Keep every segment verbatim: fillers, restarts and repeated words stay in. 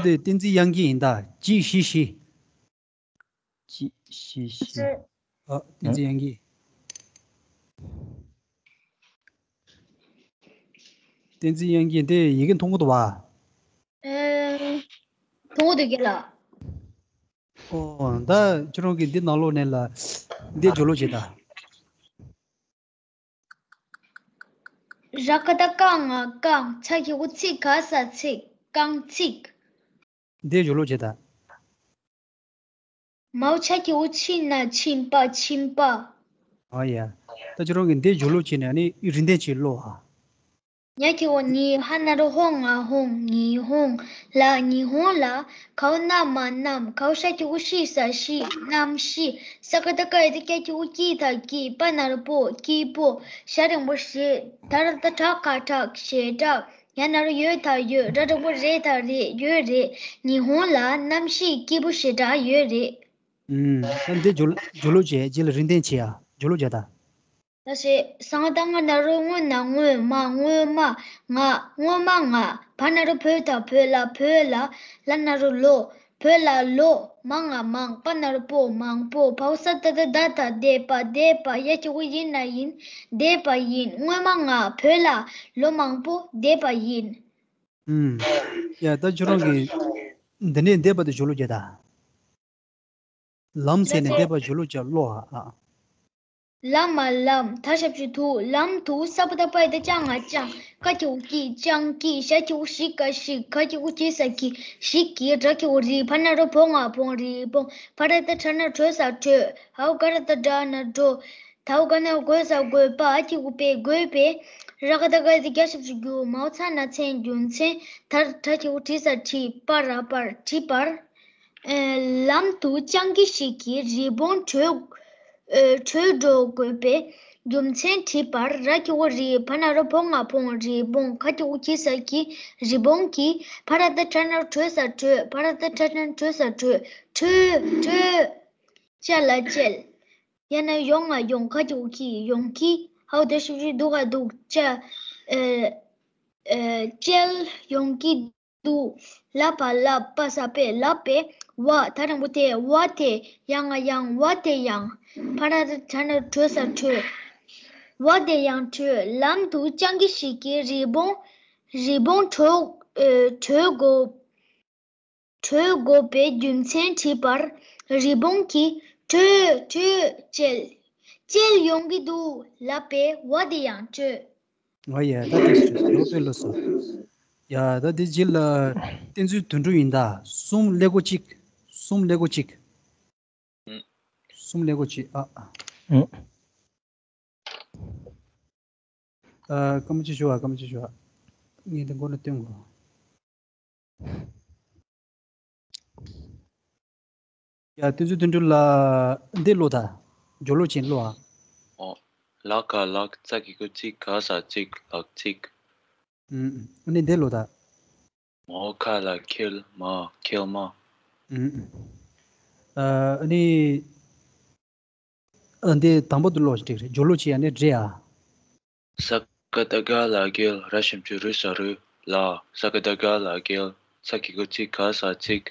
དེ་བསྟན་འཛིན་དབྱངས་སྐྱིད་ཡིན་ད། གཅིག་བཞི་བཞི། གཅིག་བཞི་བཞི། ཨ། བསྟན་འཛིན་དབྱངས་སྐྱིད། བསྟན་འཛིན་དབྱངས་སྐྱིད་དེ་ཡི་གེ་མཐོང་གི་འདུག་བ། ཨེ། མཐོང་གི་འདུག་གི་ལགས། ཨོ། ད་ཁྱོད་རང་གིས་འདི་ནང་ལོགས་ནས་ལ་འདི་སྦྱོར་ཀློག་བྱེད་ད། ར་ག་བཏགས་རྐ་ང་རྐང་། ཚ་གི་གུ་ཚི་ག་ས་ཚིག་རྐང་ཚིག་འདི་སྦྱོར་ཀློག་བྱེད་ད། མའོ་ཆ་གི་གུ་ཆི་ན་མཆིན་པ་མཆིན་པ། ཨ་ཡ། ད་ཁྱོད་རང་གིས་འདི་སྦྱོར་ཀློག་བྱས་ནས་ཨ་ནི་རིན་ལྡན་གྱིས་ཀློག་ཨ། ཉ་གི་གུ་ཉི། ཧ་ན་རོ་ཧོ་ང་ཧོང་། ཉི་ཧོང་། ལ། ཉི་ཧོང་ལ། གའོ་ན་མ་གནམ། གའོ་ཤ་གི་གུ་ཤི་ས་ཤིས། གནམ་ཤིས། ས་ཀ་བཏགས་སྐ་ཡ་བཏགས་སྐྱ་གི་གུ་སྐྱི་ད་སྐྱིད། པ་ན་རོ་པོ། སྐྱིད་པོ། ཞ་འགྲེང་བུ་ཞེ། ད་ར་བཏགས་སྒྲ་ག་སྒྲ་ཞེ་སྒྲ། ཡ་ན་རོ་ཡོ་ད་ཡོད། ར་འགྲེང་བུ་རེ་ད་རེད། ཡོད་རེད། ཉི་ཧོང་ལ་གནམ་གཤིས་སྐྱིད་པོ་ཞེ་དྲག་ཡོད་རེད། ཨུམ། ད་འདི་སྦྱོར་སྦྱོར་ཀློག་བྱས། རྗེས་ལ་རིན་ལྡན་གྱིས་ཡ་སྦྱོར་ཀློག་བྱས་ད། ད་ཞེས་ཟ་ང་བཏགས་སྔ་ན་རོ་སྔོ་ན་སྔོན་མ། སྔོན་མ། ང་། སྔོན་མ་ང་། བ་ན་རོ་བོ་ད་བོད་ལ། བོད་ལ། ལ་ན་རོ་ལོ། བོད་ལ་ལོ། མ་ང་མང་། པ་ན་རོ་པོ། མང་པོ། བའོ་ས་ད་བཏགས་སྡ་ད་བསྡད་པ་བསྡད་པ། ཡ་གི་གུ་ཡི་ན་ཡིན། བསྡད་པ་ཡིན། སྔོན་མ་ང་བོད་ལ་ལོ་མང་པོ་བསྡད་པ་ཡིན། ཨུམ། ཡ་ད་ཁྱོད་རང་གིས་འདི་ནས་བསྡད་པ་དེ་སྦྱོར་ཀློག་བྱས་ད། ལམ་ཟེར་ནས་བསྡད་པ་སྦྱོར་ཀློག་བྱས་ཀློག་ཨ། ལ་མ་ལམ། ད་ཞབས་ཀྱུ་དུ། ལམ་དུ། ས་པ་བཏགས་སྤ་ཡ་བཏགས་སྤྱ་ང་སྤྱང་། ཀ་གི་གུ་ཀྱི། སྤྱང་ཀི། ཞ་གི་གུ་ཞི་ག་ཤིག་ག་གི་གུ་གྱི་ས་གྱིས་ཞིག་གི། ར་གི་གུ་རི། བ་ན་རོ་བོ་ང་བོང་། རི་བོང་། བ་ར་བཏགས་བྲ་ན་བྲོ་ས་བྲོས། འའོ་ག་ར་བཏགས་འདྲ་ན་འདྲོ། དའོ་ག་ན་རོ་དགོ་ས་དགོས། པ་གི་གུ་པའི། དགོས་པའི། ར་ག་བཏགས་རྒ་ཡ་བཏགས་རྒྱ་ཞབས་ཀྱུ་རྒྱུ། མའོ་ཚ་ན་མཚན། རྒྱུ་མཚན། ད་ར་བྲ་གི་གུ་བྲི་ས་བྲིས། པ་ར་པར། བྲིས་པར། ཨེ། ལམ་དུ་སྤྱང་ཀི་ཞིག་གིས་རི་བོང་བྲོས། ཨེ། བྲོས་འགྲོ་དགོས་པའི་རྒྱུ་མཚན་དྲིས་པར། ར་གི་གུ་རི། བ་ན་རོ་བོ་ང་བོང་། རི་བོང་། ག་གི་གུ་གྱི་ས་གྱིས། རི་བོང་གིས། བ་ར་བཏགས་བྲ་ན་རོ་བྲོ་ས་བྲོས། བ་ར་བཏགས་བྲ་ན་རོ་བྲོ་ས་བྲོས། བྲོས། བྲོས། བཅལ་ལ་བཅལ། ཡང་ན་ཡོང་ང་ཡོང་། ག་གི་གུ་གི། ཡོང་གི། འའོ་ད་ཞབས་ཀྱུ་འདུག་ག་འདུག་ཅ། ཨེ། ཨེ། བཅལ་ཡོང་གི་འདུག་ལ་བ་ལབ། པ་ས་པས། ལབ་པས། བ་ད་འགྲེང་བུ་དེ། བ་དེ། ཡ་ང་ཡང་། བ་དེ་ཡང་། བ་ར་བཏགས་བྲ་ན་རོ་བྲོ་ས་བྲོས། བ་དེ་ཡང་བྲོས། ལམ་དུ་སྤྱང་ཀི་ཞིག་གིས་རི་བོང་། རི་བོང་བྲོས། ཨེ། བྲོས་དགོས། བྲོས་དགོས་པའི་རྒྱུ་མཚན་དྲིས་པར། རི་བོང་གིས། བྲོས། བྲོས། བཅལ། བཅལ་ཡོང་གི་འདུག་ལབ་པས། བ་དེ་ཡང་བྲོས། ཨ་ཡ། ད་དེ་སུ་ཡོད་པའི་ལོ་སོ། ཡ་ད་དེ་རྗེས་ལ་བསྟན་འཛིན་དོན་གྲུབ་ཡིན་ད། གསུམ་ཀླད་ཀོར་གཅིག་གསུམ་ཀླད་ཀོར་གཅིག་ཨུ། གསུམ་ཀླད་ཀོར་གཅིག་ཨ། ཨུ། ཨ། སྐར་མ་གཅིག་ཞུ་ཨ། སྐར་མ་གཅིག་ཞུ་ཨ། ངས་འདི་མགོ་ནས་སྟོན་དགོས། ཡ་བསྟན་འཛིན་དོན་གྲུབ་ལགས་འདི་ཀློག་ད། སྦྱོར་ཀློག་བྱས་ཀློག་ཨ། ཨོ། ལ་ག་ལག་ཚ་གི་གུ་ཚི་ག་ས་ཚིག་ལག་ཚིག་ཨུམ། ཨ་ནི་འདི་ཀློག་ད། མའོ་ཁ་ལ་ཁེལ་མ་ཁེལ་མ། ཨུམ། ཨ་ནི། ཨ། འདི་དང་པོ་དེ་ཀློག་ཅིག་རེད། སྦྱོར་ཀློག་བྱས་ཡ་ནི་རེད་ཨ། ས་ཀ་བཏགས་སྒ་ལ་སྒལ། ར་ཞབས་ཀྱུ་རུ་ས་རུ་ལ། ས་ཀ་བཏགས་སྒ་ལ་སྒལ། ཚ་གི་གུ་ཚི་ག་ས་ཚིག་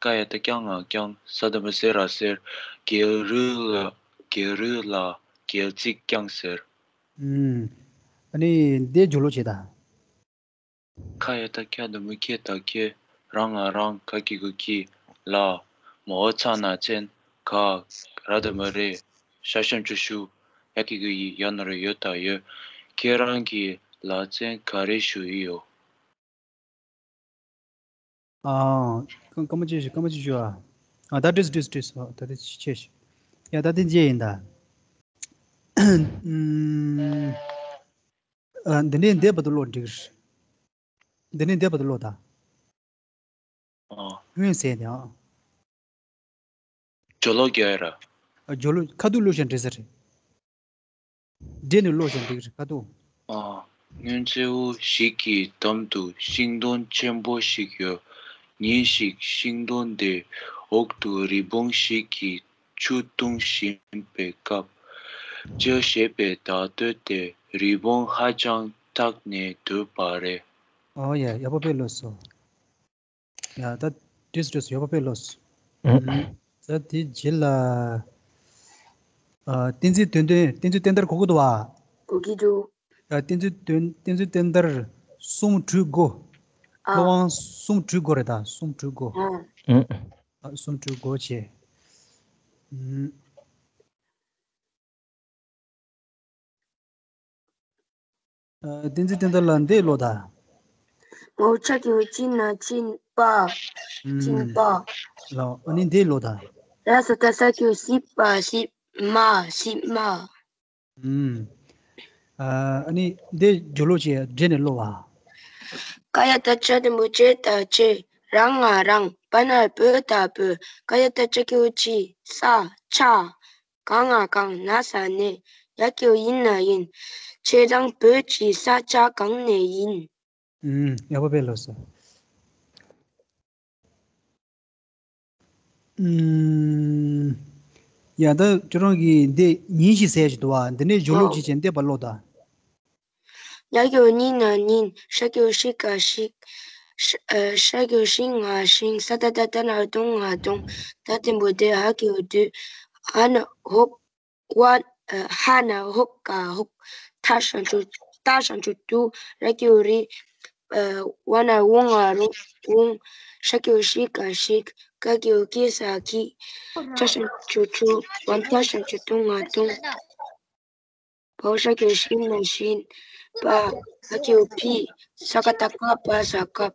ཀ་ཡ་བཏགས་སྐྱ་ང་སྐྱང་། ས་དང་པོ་ས་ར་སེར། སྒལ་རུ་ལ། སྒལ་རུ་ལ། སྒལ་ཚིགས་བརྐྱངས་ཟེར། ཨུམ། ཨ་ནི་འདི་སྦྱོར་ཀློག་བྱེད་ད། ཁ་ཡ་བཏགས་ཁྱ་དང་པོ་ཁྱེ་ད་ཁྱེ། ར་ང་རང་། ག་གི་གུ་གི། ལ། མའོ་ཚ་ན་མཚན། ག་ར་དང་པོ་རེ། ཞ་ཞབས་ཀྱུ་ཞུ། ཡ་གི་གུ་ཡི། ཡ་ན་རོ་ཡོ་ད་ཡོད། ཁྱེད་རང་གིས་ལ་མཚན་ག་རེ་ཞུ་ཡི་ཡོད། ཨ། སྐར་མ་གཅིག་ཞུ། སྐར་མ་གཅིག་ཞུ་ཨ། ཨ། ད་འགྲིག་སོང་འགྲིག་སོང་འགྲིག་སོང་། ད་དེ་ཆེ་ཤོས། ཡ་ད་དེ་རྗེས་ཡིན་ད། ཨུམ། ཨ། འདི་ནས་འདས་བར་དུ་ཀློག་འགྲིག་འདི་ནས་འདས་བར་དུ་ཀློག་ད། ཨ། སྔོན་ཟེར་ནས་ཨ། སྦྱོར་ཀློག་རྒྱག་ཡ་ར། ཨ། སྦྱོར་ཀློག་ཁ་ཐུག་ཀློག་བཞག་འགྲིག་ས་རེད། འདི་ནས་ཀློག་བཞག་འགྲིག་རེད་ཁ་ཐུག་ཨ། སྔོན་མཚེའུ་ཞིག་གི་འགྲམ་དུ་ཤིང་སྡོང་ཆེན་པོ་ཞིག་ཡོད། ཉིན་ཞིག་ཤིང་སྡོང་དེའི་འོག་ཏུ་རི་བོང་ཞིག་གིས་ཆུ་འཐུང་བཞིན་པའི་སྐབས། ཅོ་ཞེས་པའི་བརྡ་ཐོས་ཏེ་རི་བོང་ཧ་ཅང་ཐག་ཉེ་དུ་བབས་པ་རེད། ཨོ་ཡ། ཡག་པོ་དཔེ་ཀློག་སོང་། ཡ་ད་འགྲིགས་འགྲིགས་ཡོད་པ་དཔེ་ལོས། ད་དེ་རྗེས་ལ། ཨ། བསྟན་འཛིན་དོན་ལྡན། བསྟན་འཛིན་བསྟན་དར་གོ་གི་འདུག་བ། གོ་གི་འདུག་ཡ་བསྟན་འཛིན་དོན། བསྟན་འཛིན་བསྟན་དར་གསུམ་དྲུག་དགུ། ཨ། ལྷ་དབང་གསུམ་དྲུག་དགུ་རེད་ད། གསུམ་དྲུག་དགུ། ཨ། ཨ། གསུམ་དྲུག་དགུ་བྱས། ཨ། བསྟན་འཛིན་བསྟན་དར་ལ་འདི་ཀློག་ད། ངོ་ཆ་གི་གུ་ཅི་ན་གཅིན་པ། གཅིན་པ། ལ་ཨ་ནི་འདི་ཀློག་ད། ར་ས་ཏ་ས་གི་གུ་སི་པ། སི་མ། སི་མ། ཨ་ནི་འདི་སྦྱོར་ཀློག་བྱས་འགྲེལ་ནས་ཀློག་པ། ཀ་ཡ་བཏགས་ཀྱ་འགྲེང་བུ་ཀྱེ་ད་ཀྱེ། ར་ང་རང་། པ་ན་བོ་ད་བོད། ཀ་ཡ་བཏགས་ཀྱ་གི་གུ་ཀྱི། ས་ཆ། ག་ང་གང་། ན་ས་ནས། ཡ་གི་གུ་ཡི་ན་ཡིན། ཁྱེད་རང་བོད་ཀྱི་ས་ཆ་གང་ནས་ཡིན། ཨུམ། ཡག་པོ་དཔེ་ལོས། ཨུམ། ཡ་ད་ཁྱོད་རང་གིས་འདི་ཉིན་ཞིག་ཟེར་ཞིག་འདུག་བ། འདི་ནས་སྦྱོར་ཀློག་ཅིག་བྱས་འདི་ཕར་ཀློག་ད། ཉ་གི་གུ་ཉི་ན་ཉིན། ཤ་གི་གུ་ཤི་ག་ཤིག་ཤ་ཨ། ཤ་གི་གུ་ཤི་ང་ཤིང་། ས་ཏ་བཏགས་སྟ་ན་བོ་སྟུ་ང་སྟུང་། ད་འགྲེང་བུ་དེ། འ་གི་གུ་འདུ། འ་ན་འོག་ཝ། ཧ་ན་ཧོ་ག་ཧོག་ཐ་ཞབས་ཀྱུ་ཏ་ཞབས་ཀྱུ་ཏུ། ར་གི་གུ་རི། ཝ་ན་ཝུ་ང་རུ་ཝུང་། ཤ་གི་གུ་ཤི་ག་ཤིག་ཀ་གི་གུ་ཀི་ས་ཀིག་ཅ་ཞབས་ཀྱུ་ཅུ། ཝ་ན་ཏ་ཞབས་ཀྱུ་ཏུ་ང་ཏུང་། བ་ཝ་ཤ་གི་གུ་ཤི་ན་ཤིན། པ། འ་གི་གུ་འི། ས་ཀ་བཏགས་སྐ་བ་ས་སྐབས།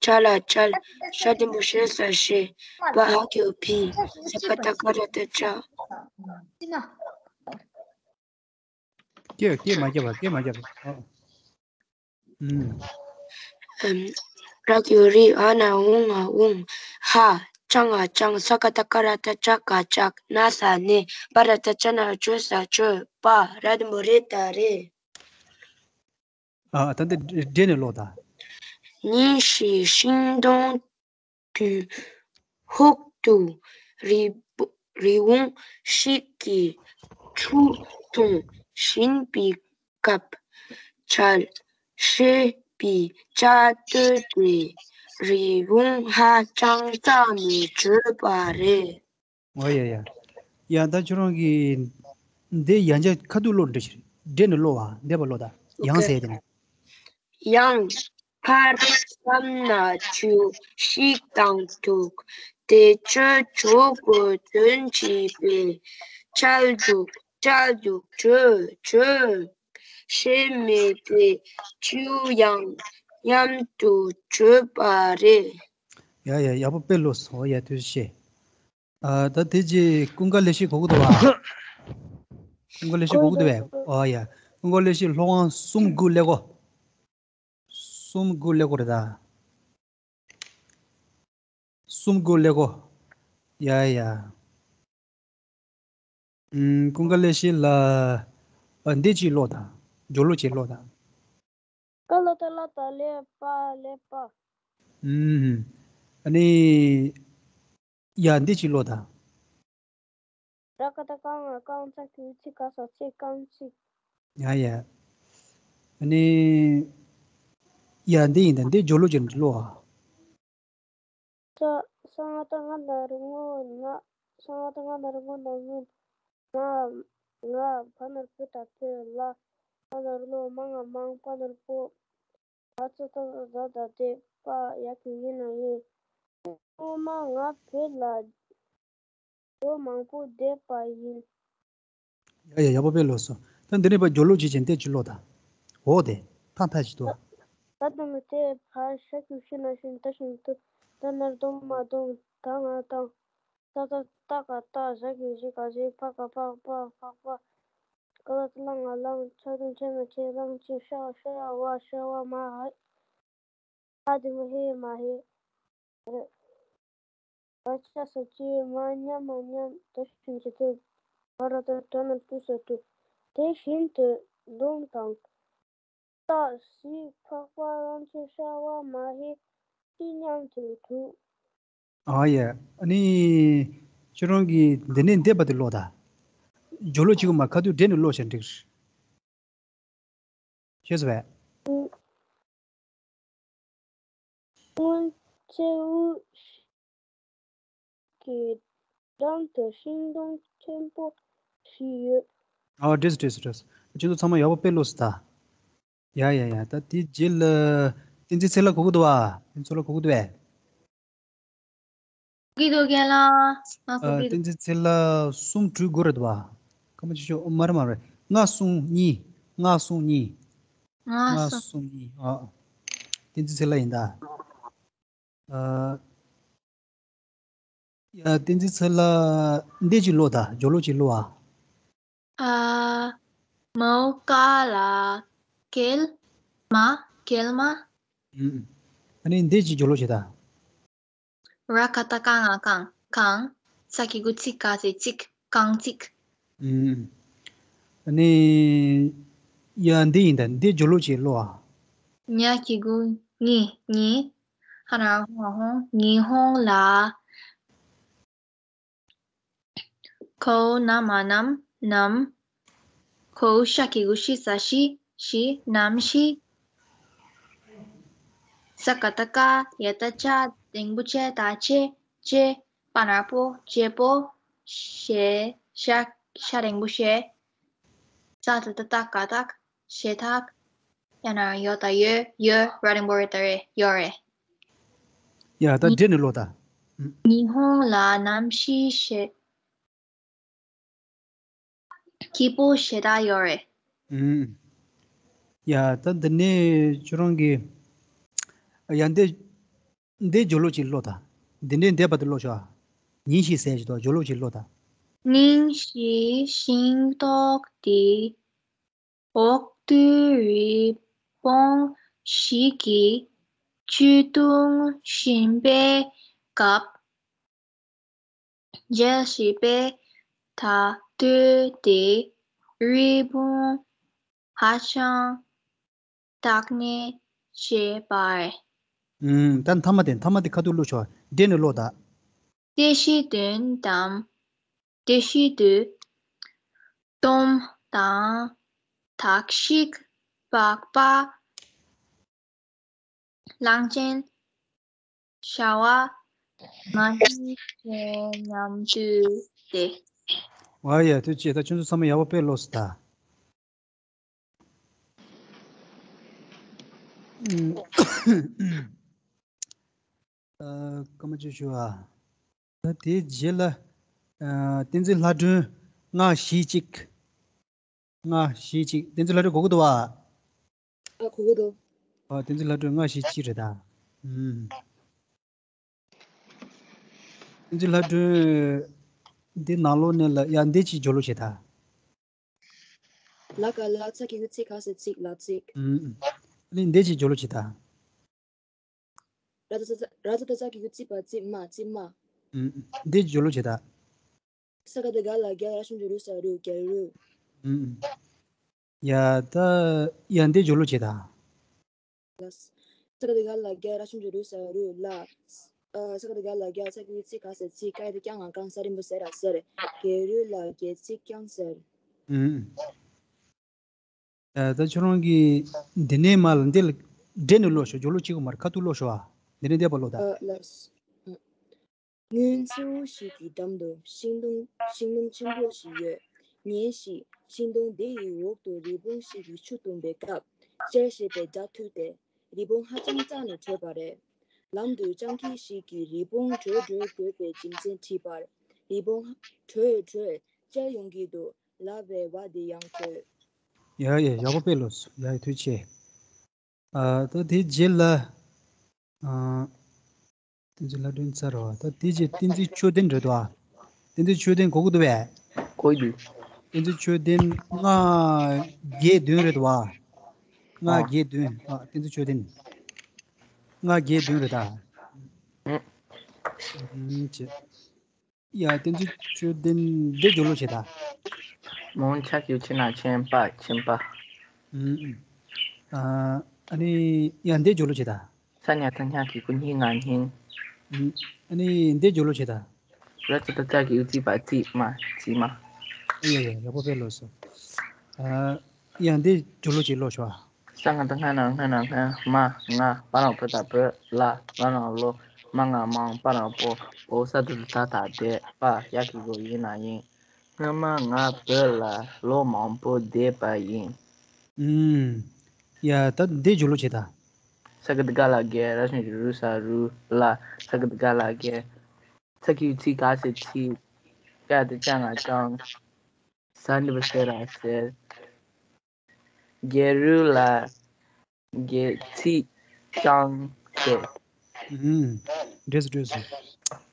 ཅ་ལ་ཅལ། ཤ་འགྲེང་བུ་ཤེ་ས་ཤེད། པ་འ་གི་གུ་འཕི། ས་ཀ་བཏགས་སྐ་ར་བཏགས་སྐྱ། སྐད་སྐད་མ་རྒྱབ་པ། སྐད་མ་རྒྱབ་པ། ཨ། ཨུམ། ཨམ། ར་གི་གུ་རི། འ་ན་འུ་ང་འུང་། ཧ། ཅ་ང་ཅང་། ས་ཀ་བཏགས་སྐ་ར་བཏགས་སྐྱ་ཀ་ཅག་ན་ས་ནས། པ་ར་བཏགས་པ་ན་པ་ཅོ་ས་ཅོད། པ། ར་འགྲེང་བུ་རེ་ད་རེད། ཨ། ད་འདི་འགྲེལ་ནས་ཀློག་ད། ཉིན་ཞིག་ཤིང་སྡོང་དུ་ཧོག་ཏུ་རི་བོ་རི་བོང་ཞིག་གིས་ཆུ་འཐུང་བཞིན་པའི་སྐབས། ཆར་ཞེས་པའི་བྱ་དེ་དེ་རི་བོང་ཧ་ཅང་རྩ་ནས་གྱོད་པ་རེད། ཨོ་ཡ་ཡ། ཡ་ད་ཁྱོད་རང་གིས་འདི་ཡང་བསྐྱར་ཁ་ཐུག་ཀློག་འདྲི་ཞིག་འགྲེལ་ནས་ཀློག་པ། འདས་པ་ཀློག་ད། ཡང་ཟེར་དེ་ནས། ཡང་ཕར་བསམ་ན་ཆུ་ཞིག་དང་ཐུག་དེ་ཆུ་ཆུ་གོ་དོན་བྱས་པས་ཆལ་འདུག་ཆལ་འདུག་གྱོད་གྱོད་ཞེས་སྨྲས་པས་ཆུ་ཡང་མཉམ་དུ་གྱོད་པ་རེད། ཡ་ཡ། ཡག་པོ་དཔེ་ལོས། ཨོ་ཡ། ཐུགས་རྗེ་ཆེ། ཨ། ད་དེ་རྗེས་ཀུན་དགའ་ལེགས་བཤད་གོ་གི་འདུག་བ། ཀུན་དགའ་ལེགས་བཤད་གོ་གི་འདུག་བས། ཨོ་ཡ། ཀུན་དགའ་ལེགས་བཤད་ཀློག་དབང་གསུམ་དགུ་ཀླད་ཀོར། གསུམ་དགུ་ཀླད་ཀོར་རེད་ད། གསུམ་དགུ་ཀླད་ཀོར། ཡ་ཡ། ཨུམ། ཀུན་དགའ་ལེགས་བཤད་ལ། ཨ། འདི་གཅིག་ཀློག་དང་། སྦྱོར་ཀློག་གཅིག་ཀློག་དང་། ཀ་ལ་ཏ་ལ་ཏ་ལེ་པ་ལེ་པ། ཨུམ། ཨ་ནི། ཡ། འདི་གཅིག་ཀློག་དང་། ར་ཀ་བཏགས་རྐ་ང་རྐང་། ཚ་གི་གུ་ཚི་ཀ་ས་ཚེ་རྐང་ཚིག་ཡ་ཡ། ཨ་ནི། ཡ། འདི་ཡིན་ད། འདི་སྦྱོར་ཀློག་གཅིག་ཀློག་ཨ། ས། ས་ང་བཏགས་སྔ་ན་རོ་སྔོ་ན། ས་ང་བཏགས་སྔ་ན་རོ་སྔོ་ན་སྔོན། ང་། ང་། བ་ན་རོ་བུ་ད་བོད། ལ། བ་ན་རོ་ལོ། མ་ང་མང་། པ་ན་རོ་པོ། བ་ཙ་ཏ་ཟ་ད་བདེ། པ། ཡ་གི་གུ་ཡི་ན་ཡིན། སྔོན་མ་ང་བོད་ལ་ལོ་མང་པོ་བསྡད་པ་ཡིན། ཡ་ཡ། ཡག་པོ་དཔེ་ལོས་སོང་། ད་འདི་ནས་ཕར་སྦྱོར་ཀློག་བྱེད་ཀྱིན་དེ་ཅི་ཀློག་དང་། འོ་དེ། ཐང་ཐ་ཞིག་ཏུ། ད་དུང་དེ་ཕར་ཤ་གི་གུ་ཤི་ན་ཤིན། ཏ་ཞབས་ཀྱུ་ཏུ། ད་ན་རོ་ཏ་མ་ཏུང་། ད་ང་དང་། ཏ་ཏ་ཏ་ག་ཏ། ཟ་གི་གུ་ཟི་ག་ཟིང་། ཕ་ག་ཕག་ཕག་ཕག་པ། ཀ་ལ་ཏ་ལ་ང་ལང་། ཆ་ཆུང་ཆེ་ན་ཆེ། ལང་ཆེ་ཤ་ཤ་བ་ཤ་བ་མ་ཧེ། ཧ་འགྲེང་བུ་ཧེ་མ་ཧེ། རེད། བ་ཅ་ས་ཅི། མ་ཉ་མ་མཉམ། ཏ་ཞབས་ཀྱུ་ཏུ། བ་ར་བཏགས་པ་ན་པ་ཏུ་ས་ཏུ། དེ་བཞིན་དུ་ལུང་དང་། ཏ་ཟི་ཕག་པ། ལང་ཆེ་ཤ་བ་མ་ཧེ། ཏི་མཉམ་དུ་དྲུག་ཨ་ཡ། ཨ་ནི། ཁྱོད་རང་གིས་འདི་ནས་འདས་པ་དེ་ཀློག་དང་། སྦྱོར་ཀློག་བྱེད་དགོས་མ། ཁ་ཐུག་འགྲེལ་ནས་ཀློག་བྱས་འགྲིག་ཤེས་སོང་བས། སྔོན། ཚེའུ་གི་འགྲམ་དུ་ཤིང་སྡོང་ཆེན་པོ་ཞིག་ཡོད། ཨ་འགྲིག་འགྲིག་འགྲིག་ཁྱོད་ཚོ་ཚང་མ་ཡག་པོ་དཔེ་ཀློག་སོང་ད། ཡ་ཡ་ཡ། ད་དེའི་རྗེས་ལ་བསྟན་འཛིན་ཚེ་ལྷ་གོ་གི་འདུག་བ། བསྟན་འཛིན་ཚེ་ལྷ་གོ་གི་འདུག་བས། གི་འདུག་རྒན་ལགས། ང་ཨ་གོ་གི་འདུག་བསྟན་འཛིན་ཚེ་ལྷ་གསུམ་དྲུག་དགོས་རེད་འདུག་བ། ཁ་མ་ཆུ་ཆུ་མ་རེད་མ་རེད། ལྔ་གསུམ་གཉིས། ལྔ་གསུམ་གཉིས། ལྔ་ལྔ་གསུམ། གསུམ་གཉིས། ཨ། བསྟན་འཛིན་ཚེ་ལྷ་ཡིན་ད། ཨ། ཡ་བསྟན་འཛིན་ཚེ་ལྷ་འདི་ཅིག་ཀློག་ད། སྦྱོར་ཀློག་ཅིག་ཀློག་ཨ། ཨ། མའོ་ཀ་ལ་གེལ་མ། གེལ་མ། ཨུམ། ཨ་ནི་འདི་ཅིག་སྦྱོར་ཀློག་བྱེད་ད། ར་ག་བཏགས་རྐ་ང་རྐང་། རྐང་། ས་གི་གུ་ཚི་ག་ཟེར་གཅིག་རྐང་གཅིག་ཨུམ། ཨ་ནི། ཡ་འདི་ཡིན་ད། འདི་སྦྱོར་ཀློག་བྱེད་ཀློག་ཨ། ཉ་གི་གུ་ཉི། ཉི། ཧ་ན་ཧོ་ཧོང་། ཉི་ཧོང་ལ། གོ་ན་མ་ནམ། ནམ། གོ་ཤ་གི་གུ་ཤི་ས་ཤི། ཤི། ནམ་ཤི། ས་ག་བཏགས་སྐ། ཡ་བཏགས་སྐྱ། འགྲེང་བུ་ཅ་བཏགས་སྐྱེ། སྐྱེ། པ་ན་རོ་པོ། སྐྱེ་པོ། ཞེ། ཤ། ཤ་འགྲེང་བུ་ཤེ། ས་ད་བཏགས་སྟ། སྐ་བཏགས་སྐྱ། ཞེ་ཐག་ཡ་ན་ཡོ་བཏགས་ཡོད། ཡོད། ར་འགྲེང་བུ་རེ་བཏགས་རེད། ཡོད་རེད། ཡ་ད་འདི་ནས་ཀློག་ད། ཉི་ཧོང་ལ་ནམ་ཤི་ཞེ། སྐྱིད་པོ་ཞེ་དྲག་ཡོད་རེད། ཨུམ། ཡ་ད་འདི་ནས་ཁྱོད་རང་གིས། ཡ་འདི། འདི་སྦྱོར་ཀློག་ཅིག་ཀློག་ད། འདི་ནས་འདི་བར་དུ་ཀློག་ཤོག་ཨ། ཉིན་ཞིག་ཟེར་ཞིག་འདུག་སྦྱོར་ཀློག་ཅིག་ཀློག་ད། ཉིན་ཞིག་ཤིང་ཏོག་དེའི་འོག་ཏུ་རི་བོང་ཞིག་གིས་ཆུ་འཐུང་བཞིན་པའི་སྐབས། མཇལ་ཞིག་པས་ད་ལྟོས་ཏེ་རི་བོང་ཧ་ཅང་སྟག་ནས་བྱས་པ་རེད། ཨུམ། ད་མཐའ་མ་དེ། མཐའ་མ་དེ་ཁ་ཐུག་ཀློག་ཆོག་འདྲེ་ནས་ཀློག་ད། དེ་བཞིན་དོན་དམ། དེ་བཞིན་དུ། སྟོན་དང་། དག་ཞིག་པགས་པ། གླང་ཆེན། ཤ་བ། མ་ཎི་བཅས་མཉམ་དུ་སྟེ། ཨ་ཡ་ཐུགས་རྗེ་ཆེ། ད་ཁྱོད་ཚོ་ཚང་མ་ཡག་པོ་དཔེ་ཀློག་སོང་ད། ཨ། སྐར་མ་བཅུ་བཞི་པ། ད་དེའི་རྗེས་ལ། ཨ། བསྟན་འཛིན་ལྷ་སྒྲོན། ལྔ་བཞི་གཅིག་ལྔ་བཞི་གཅིག་བསྟན་འཛིན་ལྷ་སྒྲོན་གོ་གི་འདུག་བ། ཨ། གོ་གི་འདུག་ཨ། བསྟན་འཛིན་ལྷ་སྒྲོན་ལྔ་བཞི་གཅིག་རེད་ད། ཨུམ། བསྟན་འཛིན་ལྷ་སྒྲོན། འདི་ནང་ལོགས་ནས་ལ་ཡ་འདི་གཅིག་སྦྱོར་ཀློག་བྱེད་ད། ལ་ག་ལ་ཚ་གི་གུ་ཚི་ག་ཟེར་ཚིག་ལ་ཚིག་ཨུམ། ཨ་ནི་འདི་གཅིག་སྦྱོར་ཀློག་བྱེད་ད། ར་ཙ་ཙ་ར་ཙ་ཏ་ཙ་གི་གུ་ཙི་པ་ཙི་མ། ཙི་མ། ཨུམ། འདི་སྦྱོར་ཀློག་བྱེད་ད། ས་ག་བཏགས་སྒ་ལ་སྒལ། ར་ཞབས་ཀྱུ་རུ་ས་རུ། སྒལ་རུ། ཨུམ། ཡ་ད། ཡ་འདི་སྦྱོར་ཀློག་བྱེད་ད། ལ། ས་ག་བཏགས་སྒ་ལ་སྒལ། ར་ཞབས་ཀྱུ་རུ་ས་རུ། ལ། ཨ། ས་ག་བཏགས་སྒ་ལ་སྒལ། ཚ་གི་གུ་ཚི་ག་ཟེར་ཚི། ཀ་ཡ་བཏགས་སྐྱ་ང་རྐང་། ས་རིང་པོ་ཟེར་ར་ཟེར། སྒལ་རུ་ལ་སྒལ་ཚིགས་རྐྱང་ཟེར། ཨུམ། ཨ། ད་ཁྱོད་རང་གིས་འདི་ནས་མར་ལ་འདི་ལ་འདྲེ་ནས་ཀློག་ཤོག་སྦྱོར་ཀློག་གཅིག་པོ་མར་ཁ་ཐུག་ཀློག་ཤོག་ཨ། འདི་ནས་འདི་བར་ཀློག་ད། ཨ། ལགས། སྔོན་མཚེའུ་ཞིག་གི་འགྲམ་དུ་ཤིང་སྡོང་ཤིང་སྡོང་ཆེན་པོ་ཞིག་ཡོད། ཉིན་ཞིག་ཤིང་སྡོང་དེ་ཡི་འོག་ཏུ་རི་བོང་ཞིག་གིས་ཆུ་འཐུང་བའི་སྐབས། ཅེར་ཞེས་པའི་སྒྲ་ཐོས་ཏེ། རི་བོང་ཧ་ཅང་སྐྲག་ནས་བྲོས་པ་རེད། ལམ་དུ་སྤྱང་ཀི་ཞིག་གིས་རི་བོང་བྲོས་བྲོས་དགོས་པའི་རྒྱུ་མཚན་དྲིས་པར། རི་བོང་། བྲོས་བྲོས། ཅེར་ཡོང་གི་འདུག་ལབ་པའི་བ་དེ་ཡང་བྲོས། ཡ་ཡ་ཡག་པོ་དཔེ་ཀློག་སོང་། ཡ་ཡ་ཐུགས་རྗེ་ཆེ། ཨ། ད་དེའི་རྗེས་ལ། ཨ། བསྟན་འཛིན་ལྷ་སྒྲོན་ཚར་བ། ད་དེའི་རྗེས་བསྟན་འཛིན་ཆོས་ལྡན་རེད་དོ། ཨ། བསྟན་འཛིན་ཆོས་ལྡན་གོ་གི་འདུག་བས། གོ་གི་འདུག་བསྟན་འཛིན་ཆོས་ལྡན་ལྔ་བརྒྱད་བདུན་རེད་དོ། ཨ། ལྔ་ཨ། བརྒྱད་བདུན། ཨ། བསྟན་འཛིན་ཆོས་ལྡན། ལྔ་བརྒྱད་བདུན་རེད་ད། ཨུ། ཨུ། ཅེ། ཡ། བསྟན་འཛིན་ཆོས་ལྡན་འདི་སྦྱོར་ཀློག་བྱེད་ད། མོ་ཆ་གི་གུ་ཆི་ན་ཆེན་པ། ཆེན་པ། ཨུམ། ཨུམ། ཨ། ཨ་ནི་ཡ་འདི་སྦྱོར་ཀློག་བྱེད་ད། ས་ཉ་ཐ་ཉ་གི་གུ་སྙི་ང་སྙིང་། ཨུམ། ཨ་ནི་འདི་སྦྱོར་ཀློག་བྱེད་ད། ར་ཙ་ཏ་ཙ་གི་གུ་ཙི་པ་ཙི་མ། ཙི་མ། ཡ་ཡ་ཡག་པོ་དཔེ་ཀློག་སོང་། ཨ། ཡ་འདི་སྦྱོར་ཀློག་ཅིག་ཀློག་ཤོག་ཨ། ས་ང་བཏགས་སྔ་ན་སྔ་ན་སྔ། མ། ང་། བ་ར་བཏགས་བ་བ། ལ། ལ་ན་ལོ། མ་ང་མང་པ་རང་པོ་པོ་ས་དུ་ད་ད་དེ་པ་ཡ་གི་གོ་ཡིན་ན་ཡིན། སྔོན་མ་ང་བོད་ལ་ལོ་མང་པོ་བསྡད་པ་ཡིན། ཨུམ། ཡ་ད་འདི་བརྗོད་ལོ་བྱེད་ད། ས་ཀི་ཏི་ཀ་ལ་གེ་ར་ཤིང་རུ་ས་རུ་ལ་ས་ཀི་ཏི་ཀ་ལ་གེ། ས་ཀི་ཚི་ག་སེ་ཚི། ཀ་ཏི་ཅ་ང་ཅང་། ས་འདི་བ་སེ་ར་སེར། གེ་རུ་ལ་གེ་ཚི་ཅང་སེ། ཨུམ། འགྲིག་སོང་འགྲིག་སོང་།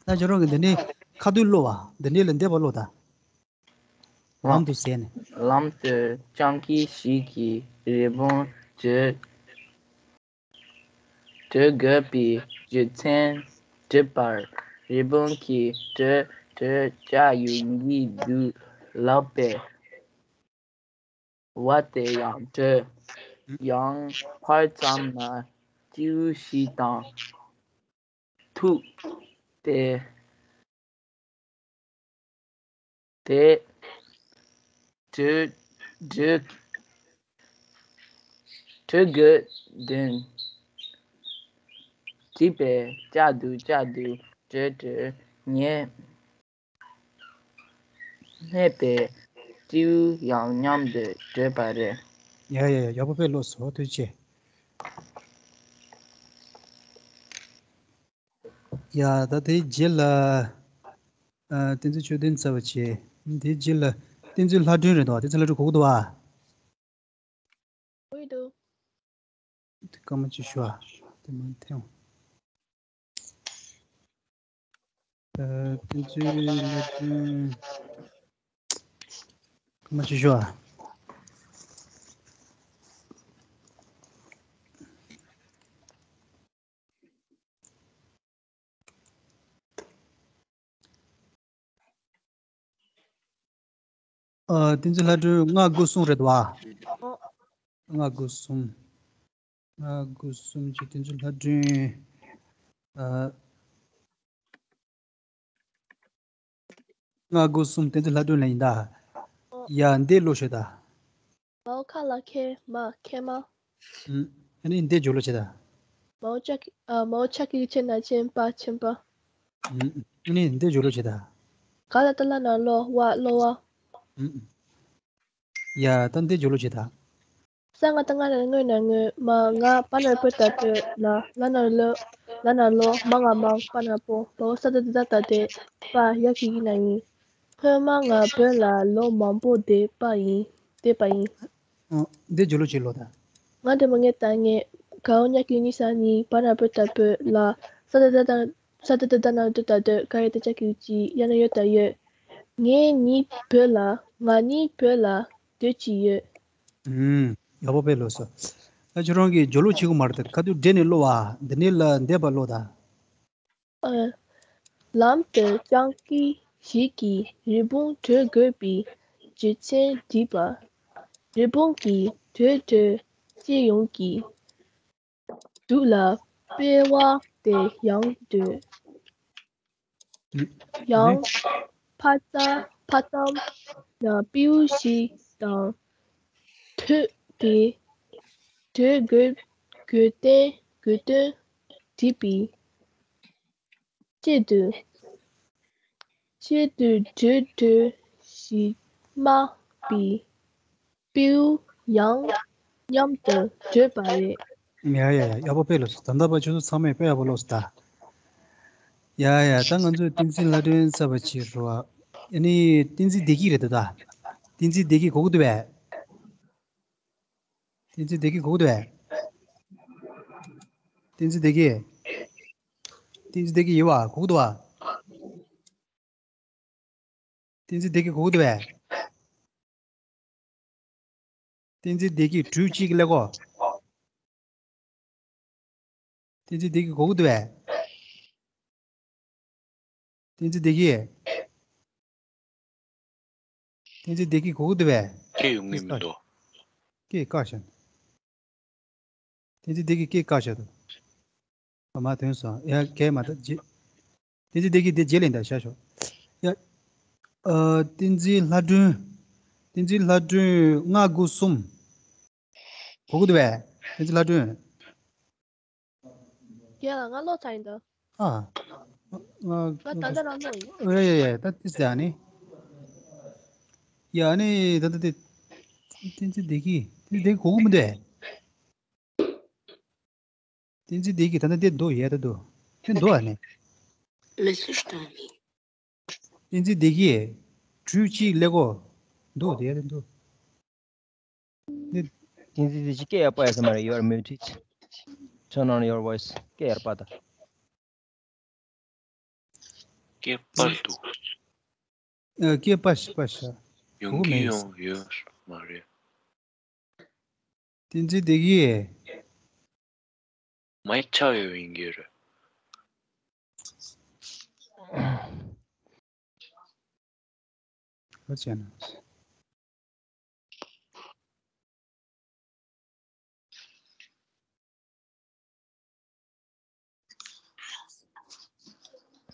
ད་ཁྱོད་རང་གི་འདི་ནས་ཁ་ཐུག་ཀློག་པ། འདི་ནས་ལ་འདེབས་པ་ཀློག་ད། ལམ་དུ་ཟེར་ནས། ལམ་དུ་སྤྱང་ཀི་ཞིག་གིས་རི་བོང་བྲོས་བྲོས་དགོས་པའི་རྒྱུ་མཚན་དྲིས་པར། རི་བོང་གིས་བྲོས་བྲོས་བྱ་ཡུལ་གྱི་དུག་ལག་པས། བ་དེ་ཡང་བྲོས། ཡང་ཕར་ཙམ་ན་སྤྲེའུ་ཞིག་དང་ཐུག་སྟེ། དེ་བྲོས་བྲོས་བྲོས་དགོས་དོན་དྲིས་པས། བྱ་འདུག་བྱ་འདུག་བྲོས་བྲོས་ངས། སྨྲས་པས། སྤྲེའུ་ཡང་མཉམ་དུ་བྲོས་པ་རེད། ཡ་ཡ་ཡ། ཡག་པོ་དཔེ་ཀློག་སོང་། ཐུགས་རྗེ་ཆེ། ཡ་ད་དེའི་རྗེས་ལ། ཨ། བསྟན་འཛིན་ཆོས་ལྡན་རྩ་བ་ཆེ། དེའི་རྗེས་ལ་བསྟན་འཛིན་ལྷ་སྒྲོན་རེད་འདུག་བསྟན་འཛིན་ལྷ་སྒྲོན་གོ་གི་འདུག་བ། འོ་ཡི་འདུག་དེ་སྐར་མ་གཅིག་ཞུ་ཨ། དེ་མ་འཐེན། ཨ། བསྟན་འཛིན་ལྷ་སྒྲོན། སྐར་མ་གཅིག་ཞུ་ཨ། ཨ། བསྟན་འཛིན་ལྷ་སྒྲོན་ལྔ་དགུ་གསུམ་རེད་བ། ཨོ། ལྔ་དགུ་གསུམ། ལྔ་དགུ་གསུམ་གྱི་བསྟན་འཛིན་ལྷ་སྒྲོན། ཨ། ལྔ་དགུ་གསུམ་བསྟན་འཛིན་ལྷ་སྒྲོན་ལ་ཡིན་ད། ཨོ། ཡ་འདི་ཀློག་ཤོད་ད། མའོ་ཁ་ལ་ཁེ་མ་ཁེ་མ། ཨུམ། ཨ་ནི་འདི་བརྗོད་ལོ་བྱེད་ད། མའོ་ཅ་ཀི། ཨ། མའོ་ཅ་ཀི་ཆེ་ན་ཆེན་པ་ཆེན་པ། ཨུམ། ཨ་ནི་འདི་བརྗོད་ལོ་བྱེད་ད། ག་ལ་ཏ་ལ་ན་ལོ་བ་གློ་བ། ཨུམ། ཡ་ད་འདི་བརྗོད་ལོ་བྱེད་ད། ས་ང་ཏ་ང་ན་ངོ་ན་ངོ་མ་ང་པ་ན་པོ་ཏ་པོ་ལ་ལ་ན་ལོ་ལ་ན་ལོ་མ་ང་མང་པ་ན་པོ་པོ་ས་ཏ་ཏ་ཏ་ཏ་དེ་པ་ཡ་གི་གི་ན་ཡིན། སྔོན་མ་ང་བོད་ལ་ལོ་མང་པོ་བསྡད་པ་ཡིན། བསྡད་པ་ཡིན། ཨོ། འདི་བརྗོད་ལོ་བྱེད་ལོ་ད། ང་དེ་མ་ངེས་ད་ངས་གའོ་ཉག་གི་གཉིས་ས་གཉིས་པ་ན་པོ་ཏ་པོ་ལ་ས་ཏ་ཏ་ཏ་ས་ཏ་ཏ་ཏ་ན་དོ་ད་དོ་ག་རེ་ད་ཅག་གི་ཅི་ཡ་ན་ཡོད་ད་ཡོད། ངས་གཉིས་བོད་ལ་ང་གཉིས་བོད་ལ་སྡོད་ཀྱི་ཡོད། ཨུམ། ཡག་པོ་དཔེ་ཀློག་སོང་། ད་ཁྱོད་རང་གིས་བརྗོད་ལོ་བྱེད་དགོས་མ་རེད་ད། ཁ་ཐུག་འདྲེ་ནས་ཀློག་བ། འདི་ནས་ལ་འདེབས་པ་ཀློག་ད། ཨ། ལམ་དུ་སྤྱང་ཀི་ཞིག་གིས་རི་བོང་བྲོས་དགོས་པའི་རྒྱུ་མཚན་དྲིས་པ། རི་བོང་གིས་བྲོས་བྲོས་ཅི་ཡོང་གི་དུག་ལ་པེ་བ་དེ་ཡང་འདོད། ཡང་ཕ་ཙ་ཕ་ཙམ་ན་སྤྲེའུ་ཞིག་དང་ཐུག་སྟེ་བྲོས་དགོས་དགོས་དོན་དགོས་དོན་དྲིས་པའི་ཆེད་དུ། ཆེད་དུ་བྲོས་བྲོས་ཤིག་སྨྲས་པའི་སྤྲེའུ་ཡང་མཉམ་དུ་བྲོས་པ་རེད། ཡ་ཡ་ཡ། ཡག་པོ་དཔེ་ཀློག་སོང་། ད་ལྟ་བར་ཁྱོད་ཚོ་ཚང་མས་དཔེ་ཡག་པོ་ཀློག་སོང་ད། ཡ་ཡ། ད་ང་ཚོས་བསྟན་འཛིན་ལྷ་སྒྲོན་རྩ་བ་བྱེད་རོགས། ཨ་ནི་བསྟན་འཛིན་བདེ་སྐྱིད་རེད་ད། ད་བསྟན་འཛིན་བདེ་སྐྱིད་གོ་གི་འདུག་པས། བསྟན་འཛིན་བདེ་སྐྱིད་གོ་གི་འདུག་པས། བསྟན་འཛིན་བདེ་སྐྱིད། བསྟན་འཛིན་བདེ་སྐྱིད་ཡིན་པ་གོ་གི་འདུག་པ། བསྟན་འཛིན་བདེ་སྐྱིད་གོ་གི་འདུག་པས། བསྟན་འཛིན་བདེ་སྐྱིད་དྲུག་གཅིག་ཀླད་ཀོར། བསྟན་འཛིན་བདེ་སྐྱིད་གོ་གི་འདུག་པས། བསྟན་འཛིན་བདེ་སྐྱིད། བསྟན་འཛིན་བདེ་སྐྱིད་གོ་གི་འདུག་པས། སྐད་ཡོང་གི་མི་འདུག་སྐད་བཀག་བཞག་བསྟན་འཛིན་བདེ་སྐྱིད་སྐད་བཀག་བཞག་འདུག་ཨ་མ་ཐོན་སོང་། ཡ་གས་མ་ད་རྗེས། བསྟན་འཛིན་བདེ་སྐྱིད་དེ་རྗེས་ལ་ཡིན་ད་བཞག་ཤོག་ཡ། ཨ། བསྟན་འཛིན་ལྷ་སྒྲོན། བསྟན་འཛིན་ལྷ་སྒྲོན་ལྔ་དགུ་གསུམ། གོ་གི་འདུག་པས། བསྟན་འཛིན་ལྷ་སྒྲོན། རྒན་ལགས་ང་ཀློག་ཚར་ཡིན་ད། ཨ། ང་ད་ལྟ་རང་ལོ་ཡོད། ཡ་ཡ་ཡ། ད་ཏི་སི་ཨ་ནི། ཡ་ཨ་ནི་ད་ད་དེ། བསྟན་འཛིན་བདེ་སྐྱིད། བསྟན་འཛིན་བདེ་སྐྱིད་གོ་གི་མི་འདུག་ཨེ། བསྟན་འཛིན་བདེ་སྐྱིད་ད་ལྟ་དེ་འདུག་ཡ་ད་འདུག་དེ་འདུག་ཨ་ནི། མེ་སེ་ཇི་བཏང་ནི། བསྟན་འཛིན་བདེ་སྐྱིད། དྲུག་གཅིག་ཀླད་ཀོར། འདུག་དེ་ཡ་དེ་འདུག་ནི། བསྟན་འཛིན་བདེ་སྐྱིད་སྐད་ཡར་པ་ཡ་ས་མ་རེད། You are muted. Turn on your voice. སྐད་ཡར་པ་ད། སྐད་པར་འདུག་ཨ། སྐད་པ་ཞིག་པ་ཞིག་ཡོང་གི་ཡོང་ཡོད་མ་རེད། བསྟན་འཛིན་བདེ་སྐྱིད། མའིག་ཆག་ཡོད་ཡིན་གྱི་རེད། ཨ་ཅེ་ན།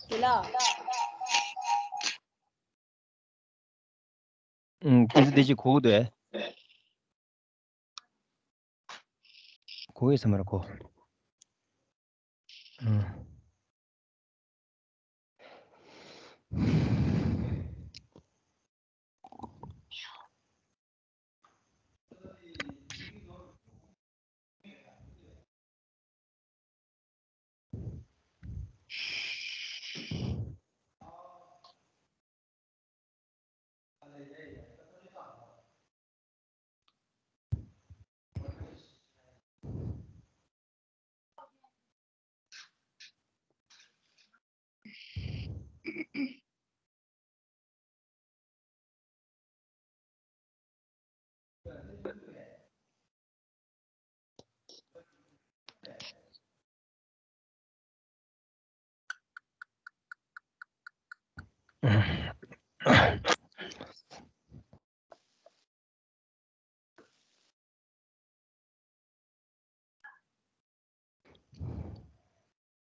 དེ་ལ། ཨུམ། བསྟན་འཛིན་བདེ་སྐྱིད་གོ་གི་འདུག་ཨེ། གོ་གི་ཡོད་ས་མ་རེད་གོ། ཨུམ།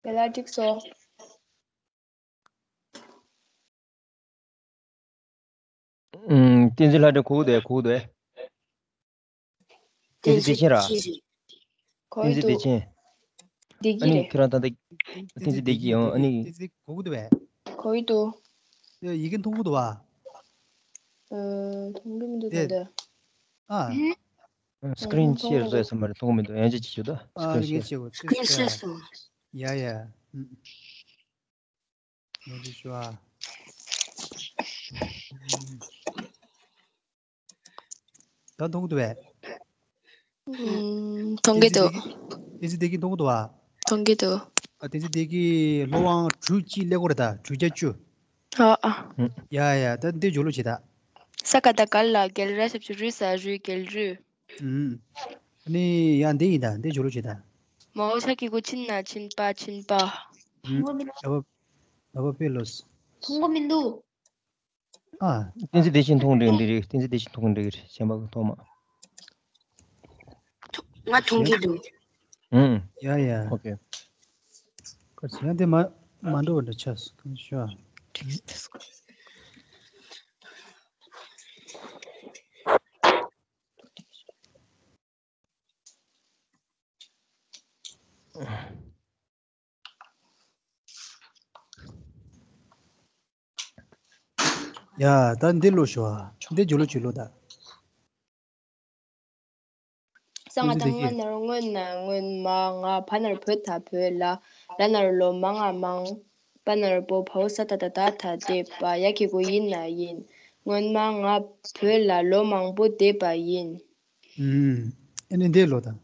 དེ་ལ་འགྲིག་སོང་། ཨུམ། བསྟན་འཛིན་ལྷ་སྒྲོན་གོ་གི་འདུག་གོ་གི་འདུག་བསྟན་འཛིན་བདེ་ཆེན་ར། གོ་གི་བསྟན་འཛིན་བདེ་འདུག་ཆེན། བདེ་ཨ་ནི་སྐྱིད་རེད། ཁྱོད་རང་ད་ལྟ་བསྟན་འཛིན་བདེ་སྐྱིད་ཡོང་ཨ་ནི། བསྟན་འཛིན་གོ་གི་འདུག་བས། གོ་གི་འདུག་ཡ་ཡི་གེ་མཐོང་གི་འདུག་བ། ཨ། མཐོང་གི་མི་འདུག་དེ། ད་ལྟ། ཨ། ཨ། སི་ཀི་རིན་ཤེར་བཟོས་ས་མ་རེད། མཐོང་གི་མི་འདུག་ཡང་ཅིག་བྱེད་ཤོག་ད། ཨ། སི་ཀི་རིན་ངས་ཤེར། བྱེད་དགོས། སི་ཀི་རིན་ཤེར་སོང་། ཡ་ཡ། ཨུམ། ཡང་ཅིག་ཞུ་ཨ། ད་མཐོང་གི་འདུག་བས། ཨུམ། མཐོང་གི་འདུག་བསྟན་འཛིན་བདེ་སྐྱིད་མཐོང་གི་འདུག་བ། མཐོང་གི་འདུག་ཨ། བསྟན་འཛིན་བདེ་སྐྱིད་སློབ་དབང་དྲུག་གཅིག་ཀླད་ཀོར་རེད་ད། དྲུག་བརྒྱ་བཅུ། ཨ་ཨ། ཡ་ཡ། ད་འདི་སྦྱོར་ཀློག་བྱེད་ད། ས་ཀ་བཏགས་སྒ་ལ་སྒལ། ར་ཞབས་ཀྱུ་རི། ས་རུ་སྒལ་རུས། ཨུམ། ཨ་ནི་ཡང་འདི་ཡིན་ད། འདི་སྦྱོར་ཀློག་བྱེད་ད། མའོ་ཆ་གི་གུ་ཆིན་ན་ཆིན་པ་ཆིན་པ། ཨུམ། ཨ་བ་ཨ་བ་པེ་ལོས། མཐོང་གི་མི་འདུག་ཨ། བསྟན་འཛིན་བདེ་ཆེན་མཐོང་འདྲི་འདྲི་རེད། བསྟན་འཛིན་བདེ་ཆེན་མཐོང་འདྲི་རེད། གཞན་པ་མཐོང་མ། ང་མཐོང་གི་འདུག་ཨུམ། ཡ་ཡ། ཨོ་ཁེ། ཁ་ཆེ་ཡང་དེ་མ་མ་འགྲོ་བ་འདྲ་ཆགས་སོང་། ཤོ། ཡ། ད་འདི་ཀློག་ཤོག་ཨ། འདི་སྦྱོར་ཀློག་ཅིག་ཀློག་ད། ས་ང་བཏགས་སྔ་ན་རོ་སྔོ་ན་སྔོན་མ། ང་བ་ན་རོ་བོ་ད་བོད་ལ། ལ་ན་རོ་ལོ་མ་ང་མང་། པ་ན་རོ་པོ་བའོ་ས་ཏ་བཏགས་སྟ་ད་བསྡད་པ། ཡ་གི་གུ་ཡི་ན་ཡིན། སྔོན་མ་ང་བོད་ལ་ལོ་མང་པོ་བསྡད་པ་ཡིན། ཨུམ། ཨ་ནི་འདི་ཀློག་དང་།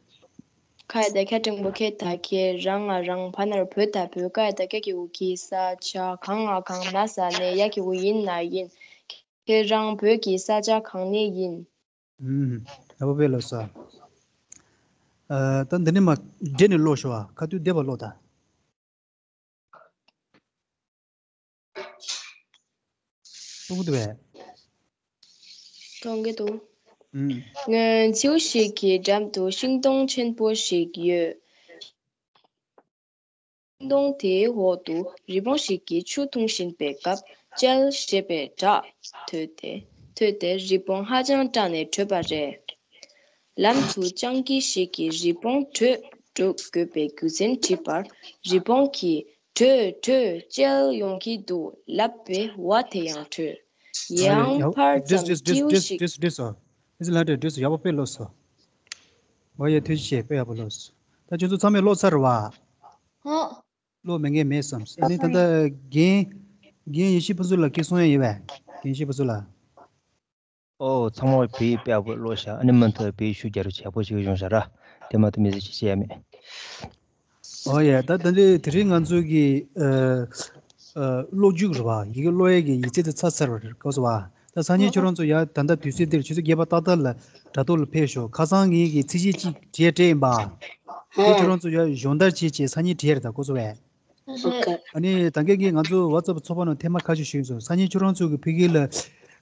ཁ་ཡ་བཏགས་ཁ་འགྲེང་བུ་ཁེ་ད་ཁེ། ར་ང་རང་། བ་ན་རོ་བོ་ད་བོད། ཀ་ཡ་བཏགས་ཀ་གི་གུ་ཀི། ས་ཆ། ག་ང་གང་། ན་ས་ནས། ཡ་གི་གུ་ཡི་ན་ཡིན། ཁྱེད་རང་བོད་ཀྱི་ས་ཆ་གང་ནས་ཡིན། ཨུམ། ཨ་བ་པེ་ལོས། ཨ། ད་འདི་ནས་མར་བསྒྲེས་ནས་ཀློག་ཤོག་ཨ། ཁ་ཐུག་བསྡད་པ་ཀློག་དང་། མཐོང་གི་འདུག་པས། མཐོང་གི་འདུག་ཨུམ། སྔོན་མཚེའུ་ཞིག་གི་འགྲམ་དུ་ཤིང་སྡོང་ཆེན་པོ་ཞིག་ཡོད། ཤིང་སྡོང་དེའི་འོག་ཏུ་རི་བོང་ཞིག་གིས་ཆུ་འཐུང་བཞིན་པའི་སྐབས། ཅལ་ཞེས་པའི་སྒྲ་ཐོས་ཏེ། ཐོས་ཏེ་རི་བོང་ཧ་ཅང་སྐྲག་ནས་བྲོས་པ་རེད། ལམ་དུ་སྤྱང་ཀི་ཞིག་གིས་རི་བོང་བྲོས་འགྲོ་དགོས་པའི་རྒྱུ་མཚན་དྲིས་པར། རི་བོང་གིས། བྲོས་བྲོས་བཅལ་ཡོང་གི་འདུག་ལབ་པའི་བ་དེ་ཡང་བྲོས། ཡང་ཕར་ཙམ་སྤྲེའུ་ཞིག་འདྲི་སོ། ཨི་ཟི་ལ་འདྲི་སོ། ཡག་པོ་དཔེ་ལོས་སོ། འོ་ཡ་ཐུགས་རྗེ་ཆེ། དཔེ་ཡག་པོ་ལོས་སོ། ད་ཁྱོད་ཚོ་ཚང་མས་ཀློག་ཚར་བ། ཨོ། ཀློག་མེད་མཁན་མེད་བསམ། ཨ་ནི་ད་ལྟ་རྒན། རྒན་ཡེ་ཤེས་ཕུན་ཚོགས་ལགས་སྐད་གསུང་ཡ་ཡིན་པས། རྒན་ཡེ་ཤེས་ཕུན་ཚོགས་ལགས། ཨོ། ཚང་མ་བོད་ཡིག་དཔེ་ཡག་པོ་ཀློག་ཤག་ཨ་ནི་མུ་མཐུད་བོད་ཡིག་ཤུགས་རྒྱག་རོགས་བྱས། ཡག་པོ་ཞིག་བྱུང་ཤག་ར། དེ་མ་གཏོགས་མི་ཟེར་ཅིག་བཤད་ཡ་མེད། ཨོ་ཡ། ད་ད་འདི་དེ་རིང་ང་ཚོ་གི་ཨ་ཨ་ཀློག་རྒྱུགས་རེད་བ། ཡི་གེ་ཀློག་ཡས་ཀྱི་ཡིག་ཚད་དེ་ཚར་ཚར་བ་རེད། གོ་སོང་བ། ད་སང་ཉིན་ཁྱོད་རང་ཚོ་ཡ་ད་ལྟ་དུས་ཚོད་འདིར་ཆུ་ཚོད་བརྒྱད་པ་ཏག་ཏག་ལ་དྲ་ཐོག་ལ་ཕེབས་ཤོག་ཁ་སང་ངེད་ཀྱིས་ཚིགས་བཅད་གཅིག་བྲིས་སྤྲད་ཡིན་པ། དེ་ཁྱོད་རང་ཚོ་ཡ་སྦྱོང་བརྡར་བྱེད་བྱེད་སང་ཉིན་བྲིས་ཡ་རེད། ད་གོ་སོང་བས། ཨ་ནི་ད་གིན་གྱི་ང་ཚོ་ཝ་ཙབ་ཚོགས་པ་ནང་ཐེངས་མ་ཁ་ཤས་ཞུས་སོང་། སང་ཉིན་ཁྱོད་རང་ཚོ་གི་ཕ་གི་ལ་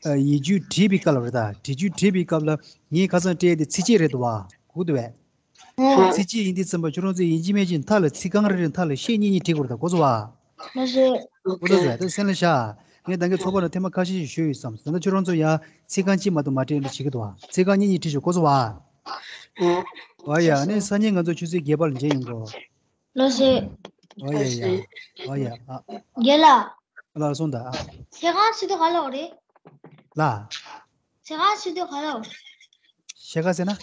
ཨ་ཡིག་རྒྱུགས་བྲིས་པའི་སྐབས་ལ་རེད། ད་བྲིས་རྒྱུགས་བྲིས་པའི་སྐབས་ལ་ངས་ཁ་སང་སྤྲད་དེ་ཚིགས་བཅད་རེད་འདུག་བ། གོ་འདུག་བས། ཚིགས་བཅད་ཡིན་དུས་ཙམ་པ་ཁྱོད་རང་ཚོ་ཡིན་གཅིག་མིན་གཅིག་མཐའ་ལ་ཚིག་རྐང་རེ་རེ་མཐའ་ལ་ཤད་གཉིས་གཉིས་བྲིས་དགོས་རེད། ད་གོ་སོང་བ། ལགས་སོ། གོ་འདུག་བས། ད་སེམས་ལ་བཞག་ངས་ད་གིན་ཚོགས་པ་ནང་ཐེངས་མ་ཁ་ཤས་ཤིག་ཞུས་ཡོད་བསམ། ད་ལྟ་ཁྱོད་རང་ཚོ་ཡ་ཚིག་རྐང་གཅིག་མ་གཏོགས་མ་བྲིས་འདྲ་བྱེད་ཀྱི་འདུག་བ། ཚིག་རྐང་གཉིས་གཉིས་བྲིས་ཤོག་གོ་སོང་བ། ཨོ་ཡ། ཨ་ནི་སང་ཉིན་ང་ཚོ་ཆུ་ཚོད་བརྒྱད་པ་ལ་མཇལ་ཡོང་གོ། ལགས་སོ། ཨོ་ཡ་ཡ། ཨོ་ཡ། ཨ། རྒན་ལགས། ལགས་སོང་ད། ཨ། ཚེ་གང་སྲིད་དུ་ག་ལ་འོ་རེད། ལ། ཚེ་གང་སྲིད་དུ་ག་ལ་འོ་རེད། ཤེ་ག་ཟེར་ན།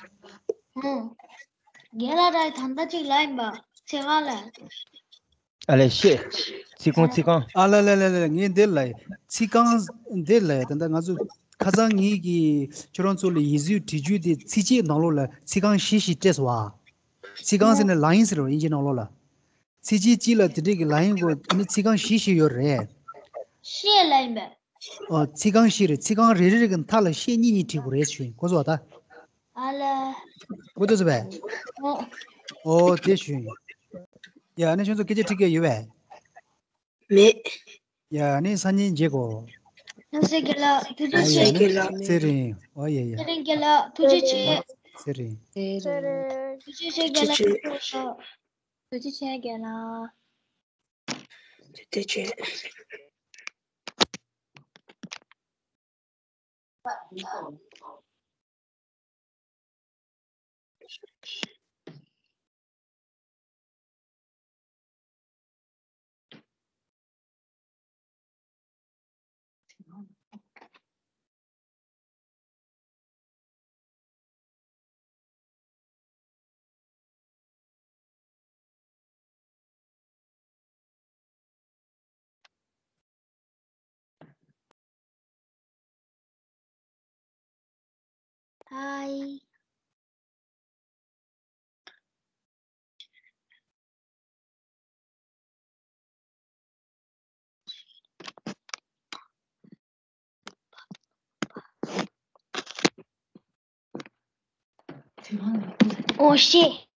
ཨང་། རྒན་ལགས་ར་ད་ལྟ་ཅིག་ལ་ཡིན་པ། ཚེ་གང་ལ། ཨ་ལས་ཤེ། ཚིག་རྐང་ཚིག་རྐང་། ཨ་ལ་ལ་ལ་ལ། ངས་འདིར་ལ་ཚིག་རྐང་འདིར་ལ་ད་ལྟ་ང་ཚོ་ཁ་སང་ངེད་ཀྱིས་ཁྱོད་རང་ཚོ་ལ་ཡིག་གཟུགས་བྲིས་རྒྱུགས་དེ་ཚིགས་བཅད་ནང་ལོགས་ལ་ཚིག་རྐང་བཞི་བཞི་སྤྲད་སོང་བ། ཚིག་རྐང་ཟེར་ན་ལ་ཡིན་ཟེར་བ། དབྱིན་ཇིའི་ནང་ལོགས་ལ། ཚིགས་བཅད་གཅིག་ལ་དེ་འདྲས་ཀྱི་ལ་ཡིན་གོ། ཨ་ནི་ཚིག་རྐང་བཞི་བཞི་ཡོད་རེད། བཞི་ལ་ཡིན་པས། ཨོ། ཚིག་རྐང་བཞི་རེད། ཚིག་རྐང་རེ་རེ་གི་མཐའ་ལ་ཤད་གཉིས་གཉིས་བྲིས་དགོས་རེད་ཞུ་ཡིན། གོ་སོང་བ་ད། ཨ་ལ། གོ་ཐོས་སོང་བས། ཨོ། ཨོ་དེ་ཞུ་ཡིན། ཡ་ཨ་ནི་ཁྱོད་ཚོ་སྐད་ཆ་དྲི་མཁན་ཡོད་པས། མེད། ཡ་ཨ་ནི་སང་ཉིན་མཇལ་གོ། ལགས་སོ་རྒན་ལགས་ཐུགས་རྗེ་ཆེ། ཨ་ཡ་ཨ་ནི་ཚེ་རིང་། ཨོ་ཡ་ཡ། ཚེ་རིང་རྒན་ལགས་ཐུགས་རྗེ་ཆེ། ཚེ་རིང་། ཐུགས་རྗེ་ཆེ་རྒན་ལགས། ཐུགས་རྗེ་ཆེ། ཐུགས་རྗེ་ཆེ་རྒན་ལགས། ཐུགས་རྗེ་ཆེ། ཧའི། ཨོ་ཤེ།